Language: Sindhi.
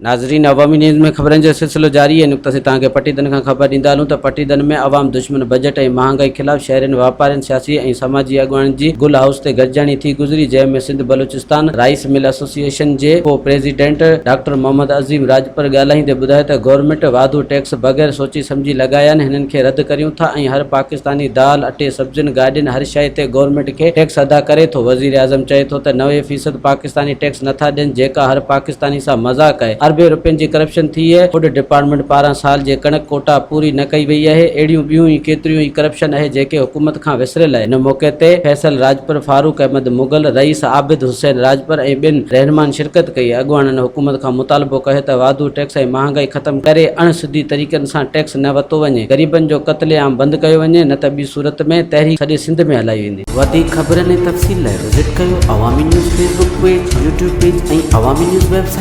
ناظرين عوامي نيوز ۾ خبرن جو سلسلو جاري آهي نقطه سي توهان کي پٽيدن کان خبر ڏيندا هلون ته پٽيدن ۾ عوام دشمن بجيٽ ۽ مهانگائي خلاف شهرين واپارين سياسي ۽ سماجي اڳواڻن جي گل هائوس تي گڏجاڻي ٿي گذري جنهن ۾ Sindh Balochistan rice mill association جي ڪو پريزيڊنٽ ڊاڪٽر محمد عظيم راڄپر ڳالهائيندي ٻڌايو ته گورنمينٽ واڌو ٽيڪس بغير سوچي سمجهي لڳايا آهن هنن کي رد ڪريون ٿا ۽ هر پاڪستاني دال اٽي سبزين گاڏين هر شيء تي گورنمينٽ کي ٽيڪس ادا ڪري ٿو وزيراعظم چئي ٿو ته 90 فيصد پاڪستاني ٽيڪس نٿا ڏين جيڪا هر پاڪستاني سان مذاق آهي اربين روپين جي ڪرپشن ٿي اهي فوڊ ڊپارٽمينٽ پاران سال جي ڪڻڪ ڪوٽا پوري نه ڪئي وئي اهي اهڙيون ٻيون ئي ڪيتريون ئي ڪرپشن اهي جيڪي حڪومت کان وسريل اهي ان موقعي تي فيصل راڄپر فاروق احمد مغل رئيس عابد حسين راڄپر ۽ ٻين رهنمائن شرڪت ڪئي اڳواڻن حڪومت کان مطالبو ڪيو ته واڌو ٽيڪس ۽ مهانگائي ختم ڪري اڻ سڌي طريقن سان ٽيڪس نه وتو وڃي غريبن جو قتل عام بند ڪيو وڃي نه ته ٻي صورت ۾ تحريڪ سڄي سنڌ ۾ هلائي ويندي. وڌيڪ خبرن ۽ تفصيل لاء وزٽ ڪيو Awami news Facebook page, YouTube page ۽ Awami news website.